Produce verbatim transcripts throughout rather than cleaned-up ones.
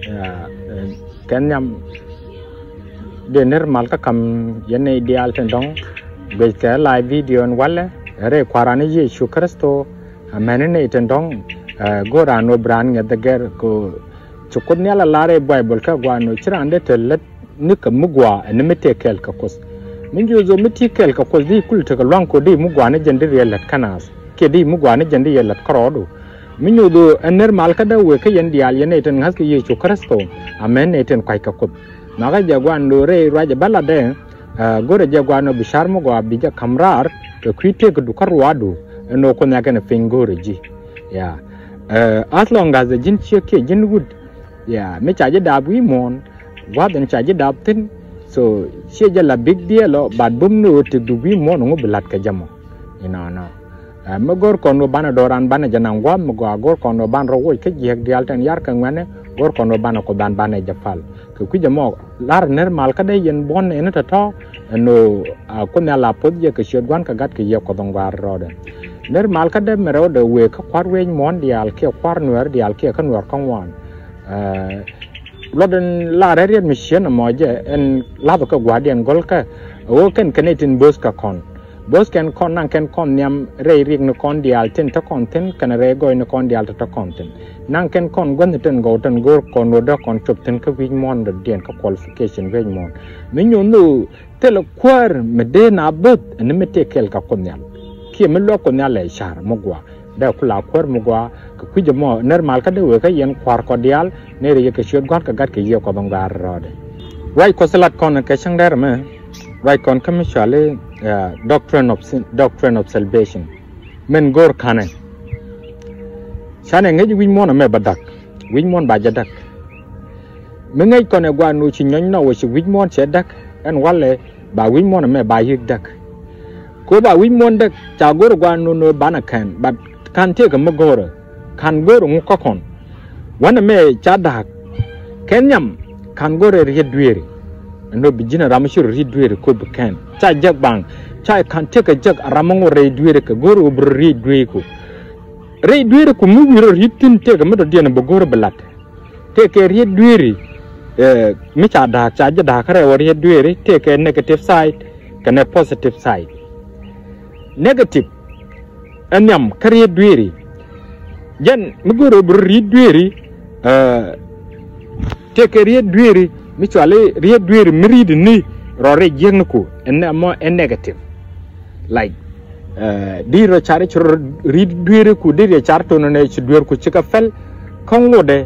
Ya, eh, kɛ nhiam dee ner mal kä kam yɛn nɛy diaal tin dɔ̱ŋ guic kɛ live video in walɛ rɛy Kua̱ran ni Yecu Kritho. Amäni nɛy tin dɔ̱ŋ, eh, go̱o̱r raan wä bi raan ŋiɛth dɛ gɛr kɛ ci Kuoth Nhial a lar rɛy Baibol kä gua̱a̱r ni ci raan dee te lät ni kɛ mi gua̱a̱ ɛn ni mi tëë kɛɛl kɛ Kuoth. Mi nyoth ɣöö mi ti kɛɛl kɛ Kuoth di kul tekɛ lua̱ŋ kɛ ɣöö di mi gua̱a̱ ni jɛn di riɛl lät kä naath kiɛ di mi gua̱a̱ ni jɛn di yɛ lät kärɔɔdu. Mi nyoth ɣöö ɛn ner mal kä dee wëë kä yɛn diaal yɛn nɛy tin ŋa̱th kɛ Yecu Kritho, amäni nɛy tin kua̱c kɛ Kuoth. Nhɔakä jɛ gua̱a̱r ni rɛy ruacɛ bä latdɛ, eh, go̱rɛ jɛ gua̱a̱r ni bi ca̱r mi gɔaa bi jɛ ka̱m raar kɛ kui̱ tëëkdu kä ruaadu ɛn ɣöö Kuoth Nhial kɛnɛ piny go̱o̱rɛ ji̱. Ya, eh, as long as ɛ ji̱n ciek kiɛ ji̱n wut, ya, mi ca ji̱ daap wi̱i̱ muɔ̱ɔ̱n, gua̱a̱th in ca ji̱ daap thi̱n. So ciɛ jɛ la big deal ɔ, but bum ni ɣöö tëkdu wi̱i̱ muɔ̱ɔ̱n ŋu bi la̱t kɛ jɛ mɔ. Inɔnɔ. Eh, mi go̱o̱r kɔn ɣöö banɛ do̱ran banɛ jɛ naŋ gua̱a̱th mi gɔaa, go̱o̱r kɔn ɣöö banɛ rɔ woc kä jiäk diaal tin yar kɛ ŋuɛ̈ni, go̱o̱r kɔn ɣöö banɛ Kuoth ban banɛ jɛ pal. Kɛ kui̱c ɛmɔ, lar ner mal kä dee yɛn buɔ̱n ɛn tɔ̱tɔ̱ ɛn ɣöö, ah, Kuoth Nhial a poth jɛ kɛ ciöt Gua̱n kɛ Gat kɛ Yiëë Kuɔth in Gɔaa rɔɔdɛ. Ner mal kä dee mɛ rɛwdɛ wëë kä kua̱r wi̱i̱ muɔ̱ɔ̱n diaal kiɛ kua̱r nuɛɛr diaal kiɛ kä nuɛɛr kä ŋuan. Eh, luɔt in lar rɛ̈t riet mi ciën ɛmɔ jɛ ɛn la̱thɔ kɛ gua̱a̱rdiɛn gɔ̱lkä ɣöö kɛn kɛn nɛy tin bööth kɛ kɔn. Bööth kɛn kɔn, naŋ kɛn kɔn nhiam rɛy riɛk ni kɔn diaal tin te kɔn thi̱n kɛnɛ rɛy gɔɔy ni kɔn diaal te te kɔn thi̱n. Naŋ kɛn kɔn guänh tin gɔw tin go̱o̱r kɔn ɣöö dee kɔn cop thi̱n kä wi̱i̱ muɔ̱ɔ̱n dɔ̱diɛn kä qualification wi̱i̱ muɔ̱ɔ̱n. Mi nyoth ni ɣöö thilɛ kuäär mi dee na böth ɛn ni mi tëë kɛɛl kɛ Kuoth Nhial kiɛ mi luäk Kuoth Nhial lɛ ca̱r mi gɔaa. Dee ku la kuäär mi gɔaa. Kɛ kui̱c ɛmɔ ner mal kä dee wëë kä yɛn kua̱r kɔ diaal, ner yɛ kɛ ciöt Gua̱n kɛ Gat kɛ Yiëë Kuɔth in Gɔaa rɔɔdɛ. Ruac Kuɔth lat kɔn kɛ cäŋ dɛr ɛmɛ, ruac kɔn kä mi cɔali, eh, doctrine of sin, doctrine of salvation. Min go̱o̱r ka̱nɛ, canɛ ŋäc wi̱i̱ muɔ̱ɔ̱n ɛmɛ bä da̱k. Wi̱i̱ muɔ̱ɔ̱n ba jɛ da̱k. Mi ŋäc kɔn ɛ gua̱a̱r ni ɣöö ci nyɔ̱ny nɔ wä ci wi̱c muɔ̱ɔ̱n cɛ däk, ɛn walɛ ba wi̱c muɔ̱ɔ̱n ɛmɛ ba yiëk däk. Kɛ ɣöö ba wi̱c muɔ̱ɔ̱n däk, ca go̱r ɛ gua̱a̱r ni ɣöö banɛ kɛn, but ka̱n tëëkɛ mi go̱rɛ, ka̱n go̱rɛ ŋu kä kɔn. Wänɛ mɛ ca da̱a̱k kɛ nhiam, ka̱n go̱rɛ riet dueeri. Ɛn ɣöö bi ji̱n ɛ ram mi ci rɔ riet dueeri kɛ ɣöö bi kɛn. Ca jek baŋ, ca ka̱n tëëkɛ jek ɛ ram mi ŋot rɛy dueeri kɛ go̱rɛ ɣöö bi rɔ riet dueeri kɛ ɣöö. Rɛy dueeri kɛ ɣöö mi wi̱i̱ rɔ riet thi̱n tëëkɛ mi dɔ̱diɛn ɛ bi go̱rɛ bi la̱t. Tëëkɛ riet dueeri, eh, mi ca da̱a̱k, ca ji̱ da̱a̱k kä rɛw ɛ riet dueeri, tëëkɛ negative side kɛnɛ positive side. Negative ɛ nhiam kä riet dueeri. Jɛn mi go̱o̱r ɛ bi rɔ riet dueeri, eh, tëëkɛ riet dueeri mi cɔali riet dueeri mi riet ni rɔ rɛy jiäkniku, ɛn ɛmɔ ɛ negative. Like, eh, di rɔ car ci rɔ riet dueeriku, di rɔ car tonɛ nɛ ci dueerku cikɛ pɛl kä ŋotdɛ,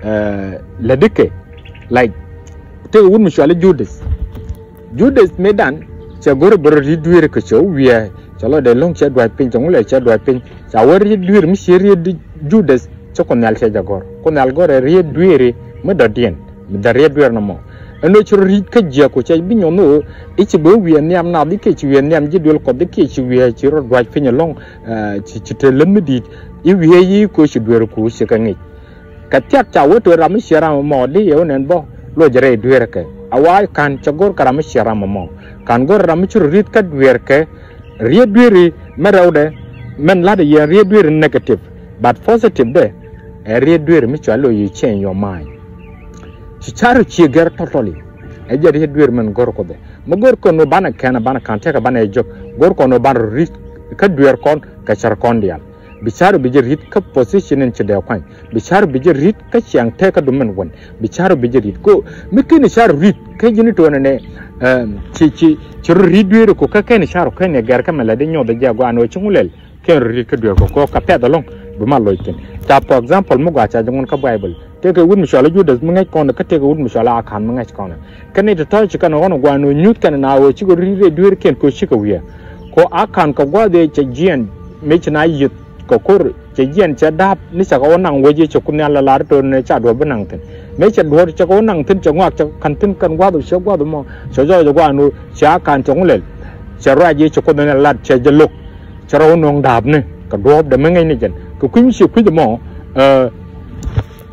eh, lätdikɛ. Like, tëëkɛ wut mi cɔali Judas. Judas mëëdan cɛ go̱r bɛ rɔ riet dueeri kɛ cɛ wä wiee, cɛ lɔcdɛ lo̱ŋ cɛ dua̱c piny, cɛ ŋulɛ cɛ dua̱c piny. Ca wä riet dueeri mi ciɛ riet di Judas, cɛ Kuoth Nhial cɛ jɛ go̱r. Kuoth Nhial go̱rɛ riet dueeri mi dɔ̱diɛn, mi dee riet dueeri nɔmɔ. Ɛn ɣöö ci rɔ riet kä jiäkku cɛ bi nyɔn ɣöö i̱ ci bɛ wiee nhiam naath i̱ kiɛ ci wiee nhiam ji̱ duël Kuɔth i̱ kiɛ ci wiee ci rɔ dua̱c piny ɛlɔ̱ŋ, eh, ci, ci te läth mi di̱i̱t i̱ wiee yi̱ kɛ ɣöö ci dueeriku ci kɛ ŋic. Kɛ thiak ca wä tueer ram mi ciɛ ram ɛmɔ di yɛ wä nɛn bä loc rɛy dueerkɛ. A wa ka̱n cɛ go̱r kɛ ram mi ciɛ ram ɛmɔ. Ka̱n go̱r ram mi ci rɔ riet kä dueerkɛ. Riet dueeri mɛ rɛwdɛ mɛn la̱tdɛ yɛn riet dueeri negative. But positive dɛ ɛ riet dueeri mi cua loc you change your mind. Ci car cië gɛr totally. Ɛ jɛ riet dueeri mɛn go̱r Kuoth ɛ. Mi go̱r kɔn ɣöö banɛ kɛn, banɛ ka̱n tëëkɛ banɛ jɔk. Go̱r kɔn ɣöö banɛ rɔ riet kä dueer kɔn kɛ cär kɔn diaal. Bi car bi jɛ riet kä position in ci dee kuany. Bi car bi jɛ riet kä ciaŋ tëëkädu min wän. Bi car bi jɛ riet. Ko mi keni car riet kä ji̱n tuɔɔnɛ nɛ, eh, ci, ci, ci rɔ riet dueeriku kä keni car keni gɛr kä mɛ lɛ di nyuɔth jɛ gua̱a̱n ɣöö ci ŋu lɛl. Kɛn rɔ riet kä dueerku kɛ ɣöö kɛ pɛ̈th ɛlɔ̱ŋ bi ma loc thi̱n. Ca, for example, mi gɔaa ca jɛ ŋuɔ̱n kä Baibol. Tëëkɛ wut mi cɔal i̱ Judas mi ŋäc kɔn kä tëëkɛ wut mi cɔal i̱ Akan mi ŋäc kɔn. Kɛn i̱ tɔ̱tɔ̱ ci kɛn ɣɔn ɛ gua̱a̱n ɣöö nyuth kɛn na ɣöö cikɛ riet rɛy dueerikiɛn kɛ ɣöö cikɛ wiee. Kɛ ɣöö Akan kɛ gua̱a̱th ëë cɛ jiɛɛn mëë ci na yieth kɛ ko̱r cɛ jiɛɛn cɛ da̱a̱p ni cɛ kɛ wä naŋ wec i̱ cɛ Kuoth Nhial la lar to̱r ni ca duɔ̱ɔ̱p bi naŋ thi̱n. Mëë cɛ duɔ̱ɔ̱r cɛ kɛ wä naŋ thi̱n cɛ ŋɔak cɛ ka̱n thi̱n kɛn gua̱a̱th cɛ gua̱a̱th mɔ cɛ jɔɔc ɛ gua̱a̱n ɣöö cɛ Akan cɛ ŋu lɛl. Cɛ ruac i̱ cɛ Kuoth Nhial la lar cɛ jɛ lo̱k. Cɛ rɔ wä nöŋ da̱a̱pni kɛ duɔ̱ɔ̱p dee mi ŋäcni jɛn. Kɛ kui̱ mi ci kui̱c ɛmɔ, eh,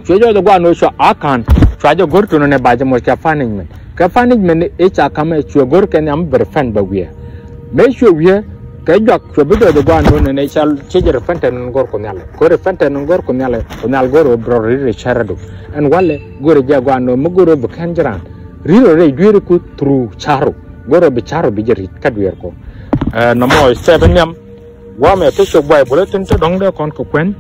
cuɛ jɔɔc ɛ gua̱a̱n ɣöö cua Akan, cua jɛ go̱r tonɛ nɛ ba jɛ moc kɛ punishment. Kɛ punishment i̱ ca ka̱mɛ cuɛ go̱r kɛ nhiam bi rɔ pɛn bɛ wiee. Mëë cuɛ wiee, Kɛ juak cuɛ bi jɔɔc ɛ gua̱a̱n nööŋ nɛ cɔal ci jɛ repentance nööŋ go̱r Kuoth Nhial. Kɛ repentance nööŋ go̱r Kuoth Nhial, Kuoth Nhial go̱r ɛ bi rɔ ri̱t rɛ cärä du. Ɛn walɛ go̱r ɛ jɛ gua̱a̱n nööŋ mi go̱r ɛ bi kɛn ji̱ raan ri̱t rɔ rɛy dueeriku through cärä. Go̱r ɛ bi cärä bi jɛ ri̱t kä dueerku. Ɛ, nɔmɔ ɛ step nhiam. Gua̱a̱mɛ kä ciök Baibol ɛ thi̱n te dɔ̱ŋ dee kɔn kɛ kuɛn.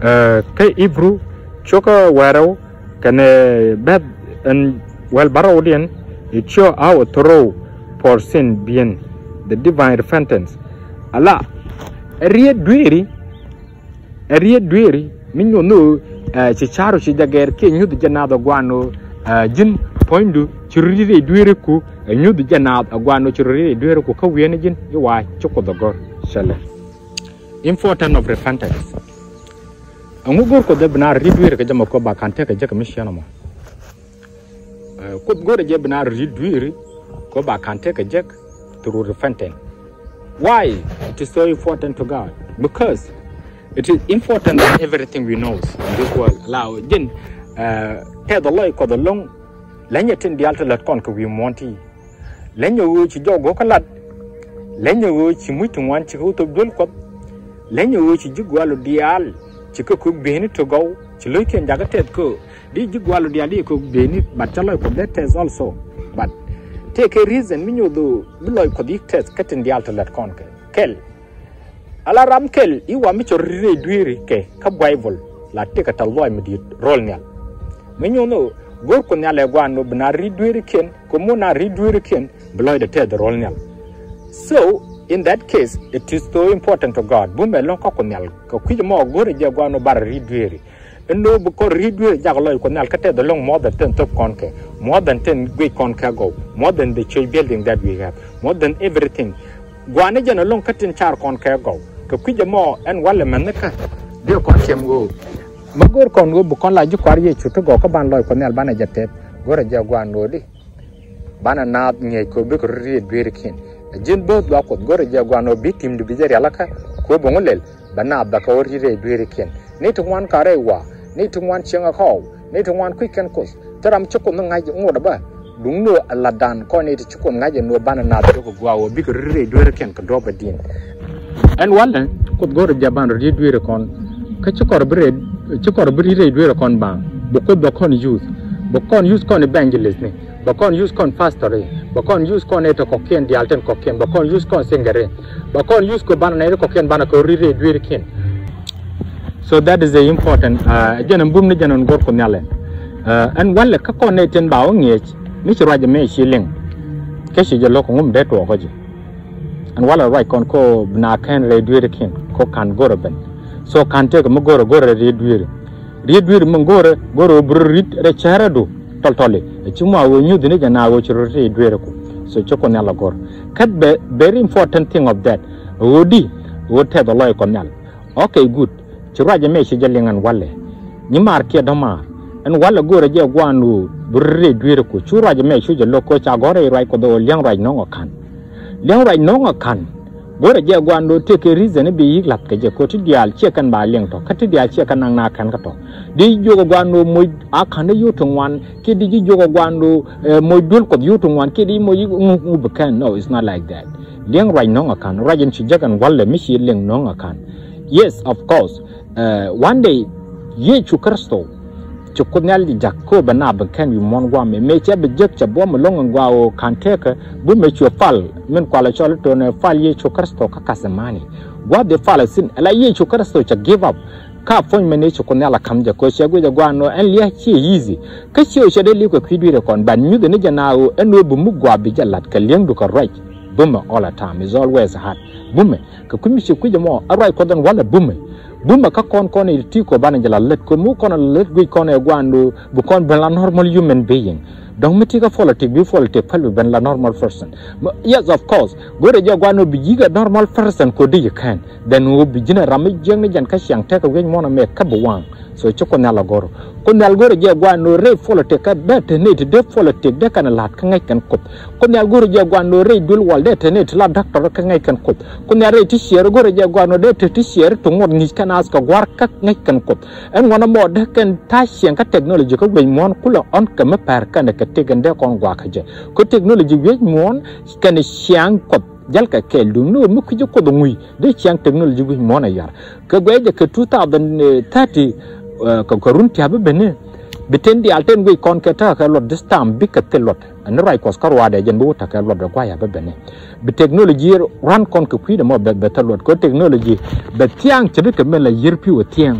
Ɛ, kä Hebrew ciök ɛ wäl rɛw kɛnɛ beth ɛn wäl bärɔwdiɛn, it show how a thorough for sin being the divine repentance. Ala ɛ riet dueeri, ɛ riet dueeri mi nyuɔth ni ɣöö, ɛ, ci cärä ci jɛ gɛr kiɛ nyuth jɛ naath ɛ gua̱a̱n ɣöö, ɛ, ji̱n puɔ̱nydu ci rɔ ri̱t rɛy dueeriku, ɛ, nyuth jɛ naath ɛ gua̱a̱n ɣöö ci rɔ ri̱t rɛy dueeriku kä wi̱i̱ni ji̱n i̱ wa̱a̱ ci Kuoth ɛ gɔ̱r. Cɛ lɛ. Important of repentance. Ɛŋu go̱r Kuoth ɛ bi naath ri̱t dueeri kɛ jɛ mɔ kɔ ba ka̱n tekɛ jek mi ciɛn ɛmɔ? Ɛ, Kuoth go̱r ɛ jɛ bi naath ri̱t dueeri kɔ ba ka̱n tekɛ jek through repentance. Why it is so important to God? Because it is important than everything we know in this world. La ji̱n, ɛ, tɛth ɛ lɔc Kuɔth ɛlɔ̱ŋ, leny ɛ tin diaal ti lät kɔn kɛ wi̱i̱ muɔ̱ɔ̱n ti. Leny ɛ ɣöö ci jɔw go̱o̱kä lat. Leny ɛ ɣöö ci muc ti ŋuan ci kɛ wä thop duel Kuɔth. Leny ɛ ɣöö ci ji̱ gua̱a̱lu diaal ci kɛ kök bieyni ti gɔw, ci lo̱ckiɛn jakä tɛth köö. Di ji̱ gua̱a̱lu diaal di kɛ kök bieyni, but cä lɔc Kuɔth dee tɛth also. But tëëkɛ reason mi nyuɔth ɣöö bi lɔc Kuɔth yi̱k tɛth kä tin diaal ti lät kɔn kɛ kɛl. Ala ram kɛl i̱ wa mi cɛ rɔ ri̱t rɛy dueeri kɛ kä Baibol la tëëkɛ tɛth lɔaac mi di̱i̱t ro̱l nhial. Mi nyuɔth ni ɣöö go̱r Kuoth Nhial ɛ gua̱a̱n ɣöö bi naath ri̱t dueerikiɛn, kɛ mi wä naath ri̱t dueerikiɛn bi lɔcdɛ tɛth ro̱l nhial. So in that case it is so important to God. Bumɛ ɛlɔ̱ŋ kä Kuoth Nhial kɛ kui̱c ɛmɔ go̱r ɛ jɛ gua̱a̱n ɣöö ba rɔ ri̱t dueeri. Ɛn ɣöö bi kɔn ri̱t dueeri jakɛ lɔc Kuɔth Nhial kä tɛth ɛlɔ̱ŋ more than tin thop kɔn kɛ, more than tin guic kɔn kɛ gɔw, more than the church building that we have, more than everything. Gua̱a̱ni jɛn ɛlɔ̱ŋ kä tin car kɔn kɛ gɔw. Kɛ kui̱c ɛmɔ ɛn walɛ mɛn ni kä dee kɔn tiɛm ɣöö mi go̱r kɔn ɣöö bi kɔn la ji̱ Kua̱r Yecu ti gɔw kä ban lɔc Kuɔth Nhial banɛ jɛ tɛth. Go̱r ɛ jɛ gua̱a̱n ɣöö di banɛ naath ŋi̱eec kɛ ɣöö bikɛ rɔ ri̱t rɛy dueerikiɛn. Ɛ ji̱n bo̱o̱th luaak Kuɔth go̱r ɛ jɛ gua̱a̱n ɣöö bi ti̱mdu bi jɛ rialikä kɛ ɣöö bɛ ŋu lɛl bɛ naath bɛ kɛ wä ri̱t rɛy dueerikiɛn. Ni ti ŋuan ka̱rɛ wa, ni ti ŋuan cieŋ ɛ kɔw, ni ti ŋuan kui̱c kɛn Kuoth. Thil ram ci Kuoth ni ŋa̱c ŋot ɛ bä. Duŋ ni ɣöö ɛ la̱tdan kɔn ni ti ci Kuoth ŋa̱c ɛn ɣöö banɛ naath dɔ̱k ɛ gua̱a̱ ɣöö bikɛ ri̱t rɛy dueerikiɛn kɛ duɔ̱ɔ̱p ɛ di̱i̱n. Ɛn walɛ Kuoth go̱r ɛ jɛ ban rɔ ri̱t dueeri kɔn. Kä ci kɔr bi ri̱t, ci kɔr bi ri̱t rɛy dueeri kɔn baaŋ. Bi Kuoth bɛ kɔn use. Bɛ kɔn use kɔn evangelist ni. Bɛ kɔn use kɔn pastor i̱, bɛ kɔn use kɔn ɛ ti kɔ̱kiɛn diaal tin kɔ̱kiɛn, bɛ kɔn use kɔn singer i̱, bɛ kɔn use kɔ banɛ nɛy ti kɔ̱kiɛn banɛ kɛ ri̱t rɛy dueerikiɛn. So that is the important. Ɛ jɛn ɛn bum ni jɛn ɛn go̱r Kuoth Nhial ɛ. Ɛn walɛ kä kɔn nɛy tin ba wä ŋi̱eec mi ci ruac ɛmɛ ci liŋ. Kä ci jɛ lo̱k ŋum dee tuɔɔk kä ji̱. Ɛn walɛ ruac kɔn kɔ bi naath kɛn rɛy dueerikiɛn kɔ ka̱n go̱r ɛ ben. So ka̱n tëëkɛ mi go̱r ɛ go̱r ɛ ri̱t dueeri. Ri̱t dueeri mi go̱r ɛ go̱r ɛ bi rɔ ri̱t rɛy cärädu tɔl tɔli. Ɛ ci mɔ a ɣöö nyuth ni jɛ naath ɣöö ci rɔ ri̱t rɛy dueeriku. So ci Kuoth Nhial a go̱r. Kä bɛ very important thing of that. Ɣöö di ɣöö tɛth ɛ lɔc Kuɔth Nhial. Okay, good. Ci ruac ɛmɛ ci jɛ liŋ ɛn walɛ. Nyimaar kiɛ dɔ̱maar. Ɛn walɛ go̱rɛ jɛ gua̱a̱n ɣöö bi rɔ ri̱t rɛy dueeriku. Cu ruac ɛmɛ cu jɛ lo̱k kɛ ɣöö ca gɔ̱r rɛy ruac Kuɔth ɣöö liɛŋ ruac nɔŋ ɛ ka̱n. Liɛŋ ruac nɔŋ ɛ ka̱n. Go̱rɛ jɛ gua̱a̱n ɣöö tëëkɛ reason i̱ bi yi̱k la̱th kɛ jɛ kɛ ɣöö ti diaal ciɛ kɛn ba liɛŋ tɔ. Kä ti diaal ciɛ kɛn naŋ na kɛn kä tɔ. Di ji̱ jiök ɛ gua̱a̱n ɣöö moc a ka̱n i̱ yio̱w ti ŋuan. Kiɛ di ji̱ jiök ɛ gua̱a̱n ɣöö, ɛ, moc duel Kuɔth yio̱w ti ŋuan. Kiɛ di moc i̱ ŋu, ŋu bi kɛn. No, it's not like that. Liɛŋ ruac nɔŋ ɛ ka̱n. Ruac in ci jek ɛn walɛ mi ci liŋ nɔŋ ɛ ka̱n. Yes, of course. Ɛ, one day, Yecu Kritho ci Kuoth Nhial ji̱ jak kä bɛ naath ben kɛn wi̱i̱ muɔ̱ɔ̱n gua̱a̱mɛ. Mëë cɛ bi jek cɛ buɔ̱m ɛlɔ̱ŋ ɛn gua̱a̱ ɣöö ka̱n tëëkä bumɛ cuɛ pal. Min kualɛ cɔl i̱ to̱nɛ pal Yecu Kritho kä Gɛthɛmani. Gua̱a̱th dee pal ɛ thi̱n. Ala Yecu Kritho cɛ give up. Kä appointment ni ci Kuoth Nhial a ka̱m jɛ kɛ ɣöö cɛ guic ɛ gua̱a̱n ɣöö ɛn lia̱a̱ ciɛ easy. Kä ciɛ ɣöö cɛ dee li̱w kɛ kui̱ dueeri kɔn. But nyuthɛ ni jɛ naath ɣöö ɛn ɣöö bi muk gua̱a̱th bi jɛ la̱t kɛ li̱eŋdu kɛ ruac. Bumɛ all the time. It's always hard. Bumɛ. Kɛ kui̱ mi ci kui̱c ɛmɔ, ɛ ruac Kuɔth ɛn walɛ bumɛ. Bumɛ kä kɔn kɔn i̱ ti kɔ banɛ jɛ la lät kɔ mi kɔn la lät guic kɔn ɛ gua̱a̱n ɣöö bi kɔn ben la normal human being. Dɔ̱ŋ mi ti kä politic bi politic päl bi ben la normal person. Yes, of course. Go̱rɛ jɛ gua̱a̱n ɣöö bi ji̱ kɛ normal person kɔ di ji̱ kɛn. Then ɣöö bi ji̱n ɛ ram mi jiäkni jɛn kä ciaŋ tekɛ wi̱c muɔ̱ɔ̱n ɛmɛ kä bi waŋ. So ci Kuoth Nhial a go̱r. Kuoth Nhial go̱rɛ jɛ gua̱a̱n ɣöö rɛy politic kä dee te nɛy ti dee politic dee kɛn la̱t kä ŋäc kɛn Kuoth. Kuoth Nhial go̱rɛ jɛ gua̱a̱n ɣöö rɛy duel wal dee te nɛy ti la doctor kä ŋäc kɛn Kuoth. Kuoth Nhial rɛy ti ciɛɛr go̱rɛ jɛ gua̱a̱n ɣöö dee te ti ciɛɛr ti ŋuɔ̱t ŋi̱i̱c kɛn ath kɛ gua̱r kä ŋäc kɛn Kuoth. Ɛn ŋuɔ̱n ɛmɔ dee kɛn ta̱a̱ ciɛŋ kä technology kä wi̱c muɔ̱ɔ̱n kulɛ ɣɔ̱n kɛ mi pɛr kɛnɛ kɛ tëk ɛn dee kɔn gua̱a̱ kä jɛ. Kä technology wi̱c muɔ̱ɔ̱n kɛnɛ ciaŋ Kuɔth. Jälkɛ kɛɛl duŋ ni ɣöö mi kui̱ci Kuoth ɛ ŋui̱ dee ciaŋ technology wi̱c muɔ̱ɔ̱n ɛ yar. Kɛ guɛcdɛ kɛ two thousand thirty, eh, kɛ, kɛ run tia̱a̱ bi ben ni, bi ten diaal ten guic kɔn kɛ tekɛ luɔt this time bikɛ thil luɔt. Ɛn ni ruac Kuɔth kä ruaadɛ jɛn bi wä tekɛ luɔt ɛ gua̱a̱c a bi ben ni. Bi technology ruan kɔn kɛ kui̱dɛ mɔ bɛ, bɛ thil luɔt. Kɛ technology bɛ thia̱a̱ŋ ce̱tkɛ mi la yiër pi̱w ɛ thia̱a̱ŋ.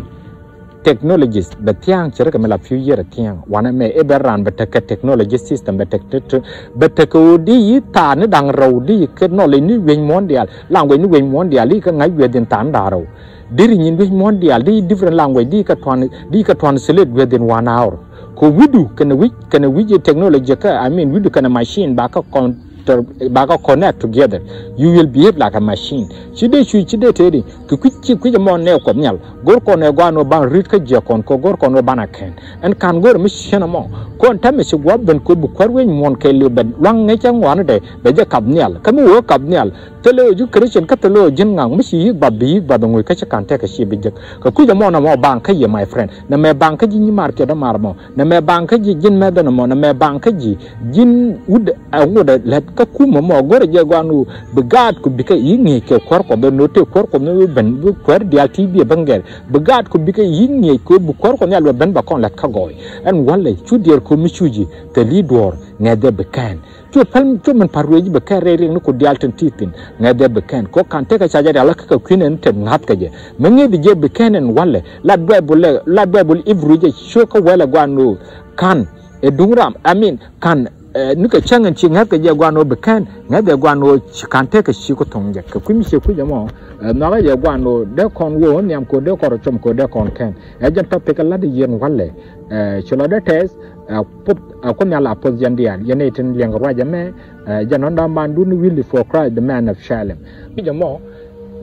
Technologies bɛ thia̱a̱ŋ ce̱tkɛ mi la few year thia̱a̱ŋ. Wanɛ mɛ i̱ bɛ raan bɛ tekɛ technology system bɛ tek, tek, tek, bɛ tekɛ ɣöö di yi thaani da̱ŋ rɛw di yi kɛ knowledge ni wi̱i̱ muɔ̱ɔ̱n diaal, language ni wi̱i̱ muɔ̱ɔ̱n diaal di yi kɛ ŋa̱c within thaani da̱ŋ rɛw. Deri nyin wi̱i̱ muɔ̱ɔ̱n diaal di yi different language di yi kɛ tuan, di yi kɛ translate within one hour. Kɛ wi̱du kɛnɛ wi̱c, kɛnɛ wi̱c technology kä, I mean, wi̱du kɛnɛ machine ba kä kɔn tɔr, ba kä connect together. You will behave like a machine. Ci dee cuc, ci dee tëëdi kɛ kui̱, ci kui̱c ɛmɔ nɛ Kuɔth Nhial. Go̱r kɔn ɛ gua̱a̱n ɣöö ban ri̱t kä jiɛk kɔn kɛ go̱r kɔn ɣöö ban a kɛn. Ɛn ka̱n go̱r mi ciɛn ɛmɔ kɔn täämɛ ci gua̱a̱p ben kɛ ɣöö bi kuäär wi̱c muɔ̱ɔ̱n kɛ liw ben lua̱ŋ ŋäc cä ŋuani dee bɛ jɛ kap nhial. Kä mi wee kap nhial, thilɛ ɣöö ji̱ Christian kä thilɛ ɣöö ji̱n ŋa̱ŋ mi ci yi̱k bath bi yi̱k bath ɛ ŋui̱ kä ci ka̱n tekɛ ci bi jek. Kɛ kui̱c ɛmɔ nɛmɔ baŋ kä yɛ, my friend. Nɛmɛ baŋ kä ji̱ nyimaar kiɛ dämaar ɛmɔ. Nɛmɛ baŋ kä ji̱ ji̱n mɛthɛ nɛmɔ. Nɛmɛ baŋ kä ji̱ ji̱n wut ɛ ŋot ɛ lät kä kumɛ mɔ. Go̱rɛ jɛ gua̱a̱n ɣöö bi gaat ku bikɛ yi̱ ŋi̱eec kɛ kuäär Kuɔth ɛ no̱o̱t tëë kuäär Kuɔth ni ben bi kuäär diaal ti biɛ ben gɛr. Bi gaat ku bikɛ yi̱ ŋi̱eec kɛ ɣöö bi kuäär Kuɔth Nhial bɛ ben bɛ kɔn la̱t kä gɔɔy. Ɛn walɛ cu diɛɛr kɛ ɣöö mi cu ji̱ thil i̱ duɔ̱ɔ̱r ŋɛ̈thdɛ bi kɛn. Cu päl, cu min pa̱r ruëëc bɛ kɛn rɛy riɛk ni ku diaal tin ti thi̱n ŋɛ̈thdɛ bi kɛn. Kɛ ɣöö ka̱n tekɛ ca jɛ rial kä kɛ kui̱n ɛn tɛt ŋa̱thkɛ jɛ. Mi ŋi̱eec bi jɛ bi kɛn ɛn walɛ. La Baibul ɛ, la Baibul Ibru jɛ cu kä wɛl ɛ gua̱a̱n ɣöö ka̱n ɛ duŋ ram, I mean, ka̱n, eh, nikɛ cäŋ ɛn ci ŋäth kɛ jɛ gua̱n ɣöö bi kɛn, ŋäth jɛ gua̱n ɣöö ci ka̱n tekɛ ci ku tho̱ŋ jɛ. Kɛ kui̱ mi ciɛ kui̱c ɛmɔ, eh, nhɔakɛ jɛ gua̱n ɣöö dee kɔn wee ɣän nhiam kɛ ɣöö dee kɔn rɔ com kɛ ɣöö dee kɔn kɛn. Ɛ jɛn topic ɛ la̱t yieen walɛ, eh, ci lɔ dee tɛth, eh, puth, eh, Kuoth Nhial a puth yɛn diaal, yɛn nɛy tin liɛŋ ruac ɛmɛ, eh, jɛn ɣän da̱a̱m bandun Willie for Christ, the man of Salem. Kui̱c ɛmɔ,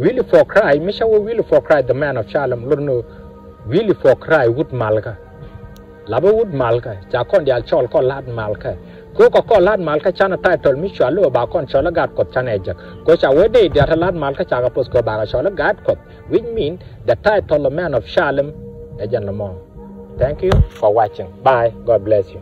Willie for Christ, mi cä wee Willie for Christ, the man of Salem, lot ni Willie for Christ wut malkä. Lapä wut malkä, ca kɔn diaal cɔl kɔn la̱t malkä. Kɛ ɣöö kɛ kɔn la̱t malkä canɛ title mi cɔal i̱ ɣöö ba kɔn cɔl i̱ gaat Kuɔth canɛ jek. Kɛ ɣöö ca wee dee diaal te la̱t malkä ca kɛ poth kɛ ɣöö ba kɛ cɔl i̱ gaat Kuɔth, which mean the title of man of Salem ɛ jɛn lɔmɔ. Thank you for watching. Bye. God bless you.